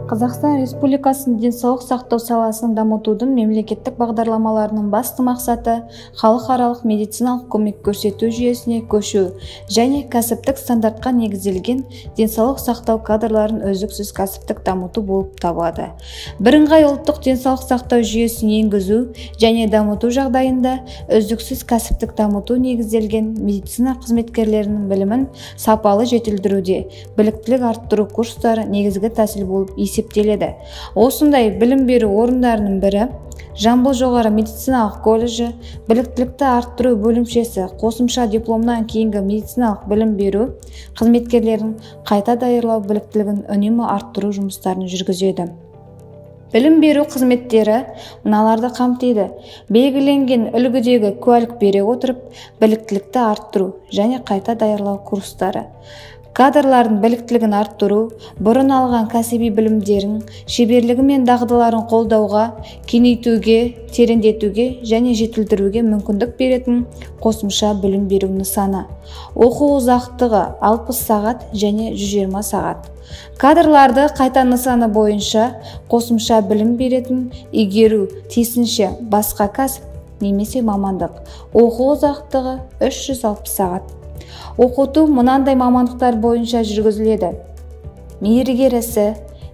Қазақстан Республикасының денсаулық сақтау саласын дамытудың мемлекеттік бағдарламаларының басты мақсаты халықаралық медициналық көмек көрсету жүйесіне көшу және кәсіптік стандартқа негізделген денсаулық сақтау кадрларын үздіксіз кәсіптік дамыту болып табылады. Бірыңғай ұлттық денсаулық сақтау жүйесін енгізу және дамыту жағдайында үздіксіз кәсіптік дамыту негізделген медицина қызметкерлерінің білімін сапалы жетілдіруде біліктілік арттыру курстары негізгі тәсіл болып есептеледі. Осындай білім беру орындарының бірі Жамбыл жоғары медициналық колледжі біліктілікті арттыру бөлімшесі қосымша дипломнан кейінгі медициналық білім беру қызметкерлерін қайта даярлау біліктілігін үнемі арттыру жұмыстарын жүргізеді. Білім беру қызметтері мыналарды қамтиды: белгіленген үлгідегі куәлік бере отырып, біліктілікті арттыру және қайта даярлау курстары, кадрлардың біліктілігін арттыру, бұрын алған кәсіби білімдерін, шеберлігі мен дағдыларын қолдауға, кеңейтуге, тереңдетуге және жетілдіруге мүмкіндік беретін қосымша білім беру нысаны. Оқу ұзақтығы 60 сағат және 120 сағат. Кадрларды қайта нысаны бойынша қосымша білім беретін игеру тиісінше басқа кәсіп немесе мамандық. Оқу ұзақтығы 360 сағат. Оқыту мынандай мамандықтар бойынша жүргізіледі: мейіргер ісі,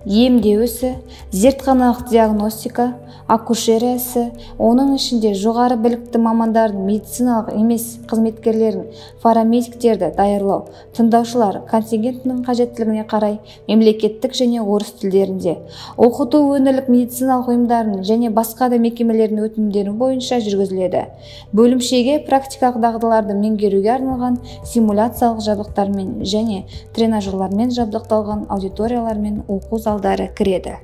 емдеу ісі, зертханалық диагностика, акушерия ісі, оның ішінде жоғары білікті мамандардың медициналық емес қызметкерлерін, парамедиктерді даярлау, тыңдаушылар контингентінің қажеттілігіне қарай мемлекеттік және орыс тілдерінде. Оқыту өңірлік медициналық ұйымдардың және басқа да мекемелердің өтінімдері бойынша жүргізіледі. Бөлімшеге практикалық дағдыларды меңгеруге арналған симуляциялық жабдықтармен және тренажерлармен жабдықталған аудиториялар мен оқу залдары кіреді.